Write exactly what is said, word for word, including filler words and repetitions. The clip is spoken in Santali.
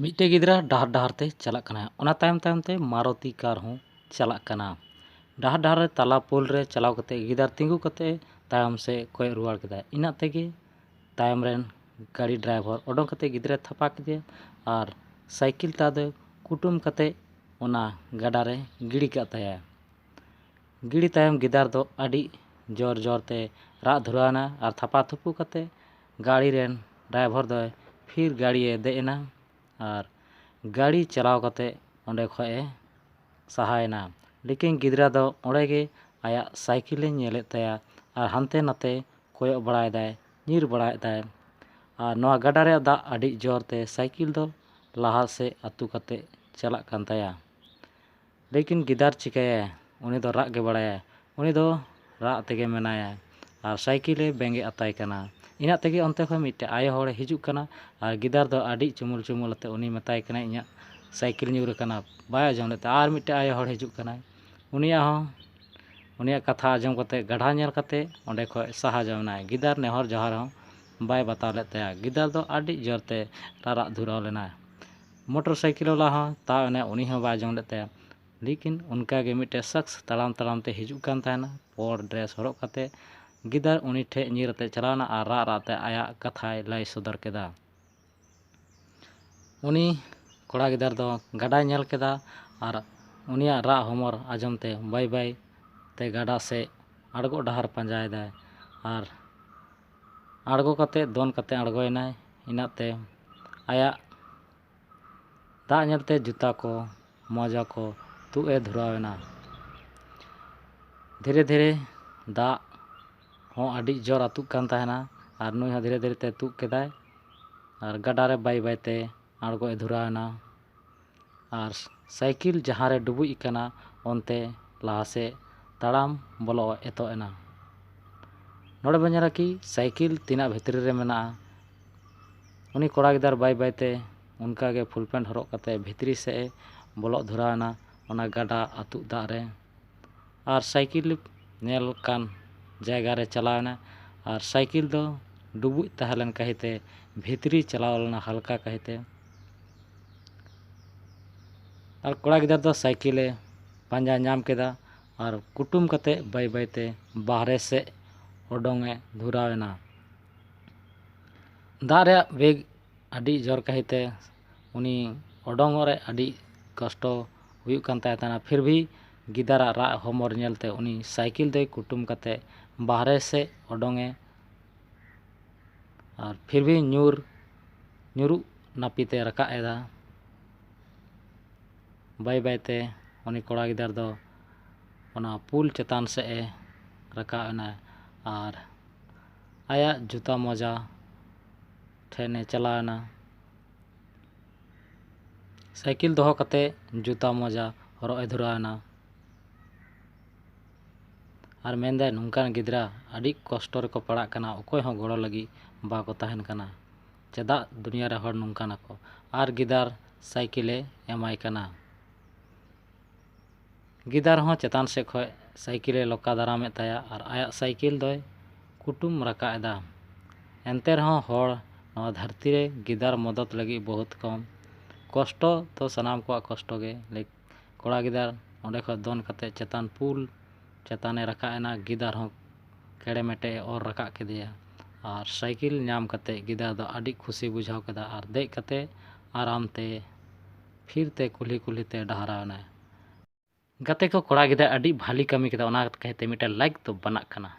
ᱢᱤᱫᱴᱮᱡ ᱜᱤᱫᱽᱨᱟᱹ ᱰᱟᱦᱟᱨ ᱰᱟᱦᱟᱨ ᱛᱮ ᱪᱟᱞᱟᱜ ᱠᱟᱱᱟ᱾ ᱚᱱᱟ ᱛᱟᱭᱚᱢ ᱛᱟᱭᱚᱢ ᱛᱮ ᱢᱟᱨᱩᱛᱤ ᱠᱟᱨ ᱦᱚᱸ ᱪᱟᱞᱟᱜ ᱠᱟᱱᱟ᱾ ᱰᱟᱦᱟᱨ ᱰᱟᱦᱟᱨ ᱨᱮ ᱛᱟᱞᱟ ᱯᱳᱞ ᱨᱮ ᱪᱟᱞᱟᱣ ᱠᱟᱛᱮ ᱜᱤᱫᱟᱹᱨ ᱛᱤᱸᱜᱩ ᱠᱟᱛᱮ ᱛᱟᱭᱚᱢ ᱥᱮᱫ ᱠᱚᱭᱚᱜ ᱨᱩᱣᱟᱹᱲ ᱠᱮᱫᱟᱭ᱾ ᱤᱱᱟᱹᱜ ᱛᱮᱜᱮ ᱛᱟᱭᱚᱢ ᱨᱮᱱ ᱜᱟᱹᱰᱤ ᱰᱨᱟᱭᱵᱷᱟᱨ ᱚᱰᱚᱝ ᱠᱟᱛᱮ ᱜᱤᱫᱽᱨᱟᱹᱭ ᱛᱷᱟᱯᱟ ᱠᱮᱫᱮᱭᱟ ᱟᱨ ᱥᱟᱭᱠᱮᱞ ᱛᱟᱨ ᱫᱚᱭ ᱠᱩᱴᱩᱢ ᱠᱟᱛᱮ ᱚᱱᱟ ᱜᱟᱰᱟ ᱨᱮ ᱜᱤᱰᱤ ᱠᱟᱜ ᱛᱟᱭᱟ᱾ ᱜᱤᱰᱤ ᱛᱟᱭᱚᱢ ᱜᱤᱫᱟᱹᱨ ᱫᱚ ᱟᱹᱰᱤ ᱡᱳᱨ ᱡᱳᱨ ᱛᱮ ᱨᱟᱜ ᱫᱷᱩᱨᱟᱹᱣ ᱮᱱᱟ ᱟᱨ ᱛᱷᱟᱯᱟ ᱛᱷᱩᱯᱩ ᱠᱟᱛᱮ ᱜᱟᱹᱰᱤ ᱨᱮᱱ ᱰᱨᱟᱭᱵᱷᱟᱨ ᱫᱚᱭ ᱯᱷᱤᱨ ᱜᱟᱹᱰᱤᱭᱮ ᱫᱮᱡ ᱮᱱᱟ ᱟᱨ ᱜᱟᱹᱰᱤ ᱪᱟᱞᱟᱣ ᱠᱟᱛᱮ ᱚᱸᱰᱮ ᱠᱷᱚᱡ ᱮ ᱥᱟᱦᱟᱭᱮᱱᱟ᱾ ᱞᱮᱠᱤᱱ ᱜᱤᱫᱽᱨᱟᱹ ᱫᱚ ᱚᱸᱰᱮ ᱜᱮ ᱟᱭᱟᱜ ᱥᱟᱭᱠᱮᱞᱮ ᱧᱮᱞᱮᱫ ᱛᱟᱭᱟ ᱟᱨ ᱦᱟᱱᱛᱮ ᱱᱟᱛᱮ ᱠᱚᱭᱚᱜ ᱵᱟᱲᱟᱭᱮᱫᱟᱭ, ᱧᱤᱨ ᱵᱟᱲᱟᱭᱮᱫᱟᱭ᱾ ᱟᱨ ᱱᱚᱣᱟ ᱜᱟᱰᱟ ᱨᱮᱭᱟᱜ ᱫᱟᱜ ᱟᱹᱰᱤ ᱡᱳᱨ ᱛᱮ ᱥᱟᱭᱠᱮᱞ ᱫᱚ ᱞᱟᱦᱟ ᱥᱮᱫ ᱟᱹᱛᱩ ᱠᱟᱛᱮ ᱪᱟᱞᱟᱜ ᱠᱟᱱ ᱛᱟᱭᱟ᱾ ᱞᱮᱠᱤᱱ ᱜᱤᱫᱟᱹᱨ ᱪᱤᱠᱟᱹᱭᱟᱭ? ᱩᱱᱤ ᱫᱚ ᱨᱟᱜ ᱜᱮ ᱵᱟᱲᱟᱭᱟᱭ᱾ ᱩᱱᱤ ᱫᱚ ᱨᱟᱜ ᱛᱮᱜᱮ ᱢᱮᱱᱟᱭᱟ ᱟᱨ ᱥᱟᱭᱠᱮᱞᱮ ᱵᱮᱸᱜᱮᱫ ᱟᱛᱟᱭ ᱠᱟᱱᱟ᱾ ᱤᱱᱟᱹᱜ ᱛᱮᱜᱮ ᱚᱱᱛᱮ ᱠᱷᱚᱱ ᱢᱤᱫᱴᱮᱡ ᱟᱭᱳ ᱦᱚᱲᱮ ᱦᱤᱡᱩᱜ ᱠᱟᱱᱟ ᱟᱨ ᱜᱤᱫᱟᱹᱨ ᱫᱚ ᱟᱹᱰᱤ ᱪᱩᱢᱩᱞ ᱪᱩᱢᱩᱞ ᱟᱛᱮ ᱩᱱᱤ ᱢᱮᱛᱟᱭ ᱠᱟᱱᱟᱭ, "ᱤᱧᱟᱹᱜ ᱥᱟᱭᱠᱮᱞ ᱧᱩᱨ ᱟᱠᱟᱱᱟ", ᱵᱟᱭ ᱟᱸᱡᱚᱢ ᱞᱮᱫ ᱛᱟᱭᱟ᱾ ᱟᱨ ᱢᱤᱫᱴᱮᱡ ᱟᱭᱳ ᱦᱚᱲ ᱦᱤᱡᱩᱜ ᱠᱟᱱᱟᱭ, ᱩᱱᱤᱭᱟᱜ ᱦᱚᱸ, ᱩᱱᱤᱭᱟᱜ ᱠᱟᱛᱷᱟ ᱟᱸᱡᱚᱢ ᱠᱟᱛᱮ ᱜᱟᱰᱟ ᱧᱮᱞ ᱠᱟᱛᱮ ᱚᱸᱰᱮ ᱠᱷᱚᱱ ᱥᱟᱦᱟ ᱡᱚᱝ ᱮᱱᱟᱭ᱾ ᱜᱤᱫᱟᱹᱨ ᱱᱮᱦᱚᱨ ᱡᱚᱦᱟᱨ ᱦᱚᱸ ᱵᱟᱭ ᱵᱟᱛᱟᱣ ᱞᱮᱫ ᱛᱟᱭᱟ᱾ ᱜᱤᱫᱟᱹᱨ ᱫᱚ ᱟᱹᱰᱤ ᱡᱳᱨ ᱛᱮ ᱨᱟᱨᱟᱜ ᱫᱷᱩᱨᱟᱹᱣ ᱞᱮᱱᱟᱭ᱾ ᱢᱚᱴᱚᱨ ᱥᱟᱭᱠᱮᱞ ᱵᱟᱞᱟ ᱦᱚᱸ ᱛᱟᱣ ᱮᱱᱟᱭ, ᱩᱱᱤ ᱦᱚᱸ ᱵᱟᱭ ᱟᱸᱡᱚᱢ ᱞᱮᱫ ᱛᱟᱭᱟ᱾ ᱞᱮᱠᱤᱱ ᱚᱱᱠᱟ ᱜᱮ ᱢᱤᱫᱴᱮᱡ ᱥᱟᱠᱥ ᱛᱟᱲᱟᱢ ᱛᱟᱲᱟᱢ ᱛᱮ ᱦᱤᱡᱩᱜ ᱠᱟᱱ ᱛᱟᱦᱮᱱᱟ, ᱯᱳᱲ ᱰᱨᱮᱥ ᱦᱚᱨᱚᱜ ᱠᱟᱛᱮ᱾ ᱜᱤᱫᱟᱹᱨ ᱩᱱᱤ ᱴᱷᱮᱡ ᱧᱤᱨ ᱟᱛᱮ ᱪᱟᱞᱟᱣ ᱮᱱᱟ ᱟᱨ ᱨᱟᱜ ᱨᱟᱜ ᱛᱮ ᱟᱭᱟᱜ ᱠᱟᱛᱷᱟᱭ ᱞᱟᱹᱭ ᱥᱚᱫᱚᱨ ᱠᱮᱫᱟ᱾ ᱩᱱᱤ ᱠᱚᱲᱟ ᱜᱤᱫᱟᱹᱨ ᱫᱚ ᱜᱟᱰᱟᱭ ᱧᱮᱞ ᱠᱮᱫᱟ ᱟᱨ ᱩᱱᱤᱭᱟᱜ ᱨᱟᱜ ᱦᱚᱢᱚᱨ ᱟᱸᱡᱚᱢ ᱛᱮ ᱵᱟᱹᱭ ᱵᱟᱹᱭ ᱛᱮ ᱜᱟᱰᱟ ᱥᱮᱫ ᱟᱬᱜᱚᱜ ᱰᱟᱦᱟᱨ ᱯᱟᱸᱡᱟᱭᱮᱫᱟᱭ ᱟᱨ ᱟᱬᱜᱚ ᱠᱟᱛᱮ ᱫᱚᱱ ᱠᱟᱛᱮ ᱟᱬᱜᱚᱭᱮᱱᱟᱭ᱾ ᱤᱱᱟᱹᱜ ᱛᱮ ᱟᱭᱟᱜ ᱫᱟᱜ ᱧᱮᱞᱛᱮ ᱡᱩᱛᱟ ᱠᱚ, ᱢᱚᱡᱟ ᱠᱚ ᱛᱩᱫ ᱮ ᱫᱷᱩᱨᱟᱣ ᱮᱱᱟ᱾ ᱫᱷᱤᱨᱮ ᱫᱷᱤᱨᱮ ᱫᱟᱜ ᱦᱚᱸ ᱟᱹᱰᱤ ᱡᱳᱨ ᱟᱹᱛᱩᱜ ᱠᱟᱱ ᱛᱟᱦᱮᱱᱟ ᱟᱨ ᱱᱩᱭ ᱦᱚᱸ ᱫᱷᱤᱨᱮ ᱫᱷᱤᱨᱮ ᱛᱮ ᱛᱩᱫ ᱠᱮᱫᱟᱭ ᱟᱨ ᱜᱟᱰᱟ ᱨᱮ ᱵᱟᱭ ᱵᱟᱭ ᱛᱮ ᱟᱬᱜᱚ ᱮ ᱫᱷᱩᱨᱟᱣ ᱮᱱᱟ᱾ ᱟᱨ ᱥᱟᱭᱠᱮᱞ ᱡᱟᱦᱟᱸ ᱨᱮ ᱰᱩᱵᱩᱡ ᱟᱠᱟᱱᱟ, ᱚᱱᱛᱮ ᱞᱟᱦᱟ ᱥᱮᱫ ᱛᱟᱲᱟᱢ ᱵᱚᱞᱚ ᱮᱛᱚᱦᱚᱵ ᱮᱱᱟ᱾ ᱱᱚᱰᱮ ᱵᱚᱱ ᱧᱮᱞᱟ ᱠᱤ ᱥᱟᱭᱠᱮᱞ ᱛᱤᱱᱟᱹᱜ ᱵᱷᱤᱛᱨᱤ ᱨᱮ ᱢᱮᱱᱟᱜᱼᱟ᱾ ᱩᱱᱤ ᱠᱚᱲᱟ ᱜᱤᱫᱟᱹᱨ ᱵᱟᱭ ᱵᱟᱭ ᱛᱮ ᱚᱱᱠᱟ ᱜᱮ ᱯᱷᱩᱞ ᱯᱮᱱᱴ ᱦᱚᱨᱚᱜ ᱠᱟᱛᱮ ᱵᱷᱤᱛᱨᱤ ᱥᱮᱫ ᱮ ᱵᱚᱞᱚᱜ ᱫᱷᱩᱨᱟᱣ ᱮᱱᱟ, ᱚᱱᱟ ᱜᱟᱰᱟ ᱟᱹᱛᱩᱜ ᱫᱟᱜ ᱨᱮ᱾ ᱟᱨ ᱥᱟᱭᱠᱮᱞ ᱧᱮᱞ ᱠᱟᱱ ᱡᱟᱭᱜᱟ ᱨᱮ ᱪᱟᱞᱟᱣ ᱮᱱᱟ ᱟᱨ ᱥᱟᱭᱠᱮᱞ ᱫᱚ ᱰᱩᱵᱩᱡ ᱛᱟᱦᱮᱸ ᱞᱮᱱ ᱠᱟᱹᱦᱤᱛᱮ ᱵᱷᱤᱛᱨᱤ ᱪᱟᱞᱟᱣ ᱞᱮᱱᱟ ᱦᱟᱞᱠᱟ ᱠᱟᱹᱦᱤᱛᱮ᱾ ᱟᱨ ᱠᱚᱲᱟ ᱜᱤᱫᱟᱹᱨ ᱫᱚ ᱥᱟᱭᱠᱮᱞᱮ ᱯᱟᱸᱡᱟ ᱧᱟᱢ ᱠᱮᱫᱟ ᱟᱨ ᱠᱩᱴᱩᱢ ᱠᱟᱛᱮ ᱵᱟᱹᱭ ᱵᱟᱹᱭᱛᱮ ᱵᱟᱦᱨᱮ ᱥᱮᱫ ᱚᱰᱚᱝ ᱮ ᱫᱷᱩᱨᱟᱣ ᱮᱱᱟ᱾ ᱫᱟᱜ ᱨᱮᱭᱟᱜ ᱵᱮᱜᱽ ᱟᱹᱰᱤ ᱡᱳᱨ ᱠᱟᱹᱦᱤᱛᱮ ᱩᱱᱤ ᱚᱰᱚᱝᱚᱜ ᱨᱮ ᱟᱹᱰᱤ ᱠᱚᱥᱴᱚ ᱦᱩᱭᱩᱜ ᱠᱟᱱ ᱛᱟᱭ ᱛᱟᱦᱮᱱᱟ᱾ ᱯᱷᱤᱨ ᱵᱷᱤ ᱜᱤᱫᱟᱹᱨᱟᱜ ᱨᱟᱜ ᱦᱚᱢᱚᱨ ᱧᱮᱞᱛᱮ ᱩᱱᱤ ᱥᱟᱭᱠᱮᱞ ᱫᱚᱭ ᱠᱩᱴᱩᱢ ᱠᱟᱛᱮ ᱵᱟᱦᱨᱮ ᱥᱮᱫ ᱚᱰᱚᱝ ᱮ ᱟᱨ ᱯᱷᱤᱨ ᱵᱷᱤ ᱧᱩᱨ ᱧᱩᱨᱩᱜ ᱱᱟᱹᱯᱤᱛᱮ ᱨᱟᱠᱟᱵ ᱮᱫᱟ᱾ ᱵᱟᱹᱭ ᱵᱟᱹᱭᱛᱮ ᱩᱱᱤ ᱠᱚᱲᱟ ᱜᱤᱫᱟᱹᱨ ᱫᱚ ᱚᱱᱟ ᱯᱩᱞ ᱪᱮᱛᱟᱱ ᱥᱮᱫ ᱮ ᱨᱟᱠᱟᱵ ᱮᱱᱟ ᱟᱨ ᱟᱭᱟᱜ ᱡᱩᱛᱟ ᱢᱚᱡᱟ ᱴᱷᱮᱱᱮ ᱪᱟᱞᱟᱣ ᱮᱱᱟ᱾ ᱥᱟᱭᱠᱮᱞ ᱫᱚᱦᱚ ᱠᱟᱛᱮ ᱡᱩᱛᱟ ᱢᱚᱡᱟ ᱦᱚᱨᱚᱜ ᱮ ᱫᱷᱩᱨᱟᱹᱣ ᱮᱱᱟ ᱟᱨ ᱢᱮᱱᱫᱟᱭ, "ᱱᱚᱝᱠᱟᱱ ᱜᱤᱫᱽᱨᱟᱹ ᱟᱹᱰᱤ ᱠᱚᱥᱴᱚ ᱨᱮᱠᱚ ᱯᱟᱲᱟᱜ ᱠᱟᱱᱟ, ᱚᱠᱚᱭ ᱦᱚᱸ ᱜᱚᱲᱚ ᱞᱟᱹᱜᱤᱫ ᱵᱟᱠᱚ ᱛᱟᱦᱮᱱ ᱠᱟᱱᱟ᱾ ᱪᱮᱫᱟᱜ ᱫᱩᱱᱤᱭᱟᱹ ᱨᱮ ᱦᱚᱲ ᱱᱚᱝᱠᱟᱱᱟᱠᱚ?" ᱟᱨ ᱜᱤᱫᱟᱹᱨ ᱥᱟᱭᱠᱮᱞᱮ ᱮᱢᱟᱭ ᱠᱟᱱᱟ᱾ ᱜᱤᱫᱟᱹᱨ ᱦᱚᱸ ᱪᱮᱛᱟᱱ ᱥᱮᱫ ᱠᱷᱚᱱ ᱥᱟᱭᱠᱮᱞᱮ ᱞᱚᱠᱟ ᱫᱟᱨᱟᱢᱮᱫ ᱛᱟᱭᱟ ᱟᱨ ᱟᱭᱟᱜ ᱥᱟᱭᱠᱮᱞ ᱫᱚᱭ ᱠᱩᱴᱩᱢ ᱨᱟᱠᱟᱵ ᱮᱫᱟ᱾ ᱮᱱᱛᱮ ᱨᱮᱦᱚᱸ ᱦᱚᱲ ᱱᱚᱣᱟ ᱫᱷᱟᱹᱨᱛᱤ ᱨᱮ ᱜᱤᱫᱟᱹᱨ ᱢᱚᱫᱚᱫ ᱞᱟᱹᱜᱤᱫ ᱵᱚᱦᱩᱛ ᱠᱚᱢ᱾ ᱠᱚᱥᱴᱚ ᱫᱚ ᱥᱟᱱᱟᱢ ᱠᱚᱣᱟᱜ ᱠᱚᱥᱴᱚ ᱜᱮ᱾ ᱞᱮᱠ-, ᱠᱚᱲᱟ ᱜᱤᱫᱟᱹᱨ ᱚᱸᱰᱮ ᱠᱷᱚᱱ ᱫᱚᱱ ᱠᱟᱛᱮ ᱪᱮᱛᱟᱱ ᱯᱩᱞ ᱪᱮᱛᱟᱱᱮ ᱨᱟᱠᱟᱵ ᱮᱱᱟ᱾ ᱜᱤᱫᱟᱹᱨ ᱦᱚᱸ ᱠᱮᱲᱮ ᱢᱮᱴᱮ ᱚᱨ ᱨᱟᱠᱟᱵ ᱠᱮᱫᱮᱭᱟ ᱟᱨ ᱥᱟᱭᱠᱮᱞ ᱧᱟᱢ ᱠᱟᱛᱮ ᱜᱤᱫᱟᱹᱨ ᱫᱚ ᱟᱹᱰᱤ ᱠᱷᱩᱥᱤ ᱵᱩᱡᱷᱟᱹᱣ ᱠᱮᱫᱟ ᱟᱨ ᱫᱮᱡ ᱠᱟᱛᱮ ᱟᱨᱟᱢ ᱛᱮ ᱯᱷᱤᱨ ᱛᱮ ᱠᱩᱞᱦᱤ ᱠᱩᱞᱦᱤ ᱛᱮ ᱰᱟᱦᱟᱨᱟᱣ ᱮᱱᱟᱭ᱾ ᱜᱟᱛᱮ ᱠᱚ, ᱠᱚᱲᱟ ᱜᱤᱫᱟᱹᱨ ᱟᱹᱰᱤ ᱵᱷᱟᱞᱤ ᱠᱟᱹᱢᱤ ᱠᱮᱫᱟ, ᱚᱱᱟ ᱠᱟᱹᱦᱤᱛᱮ ᱢᱤᱫᱴᱮᱱ ᱞᱟᱭᱤᱠ ᱫᱚ ᱵᱟᱱᱟᱜ ᱠᱟᱱᱟ᱾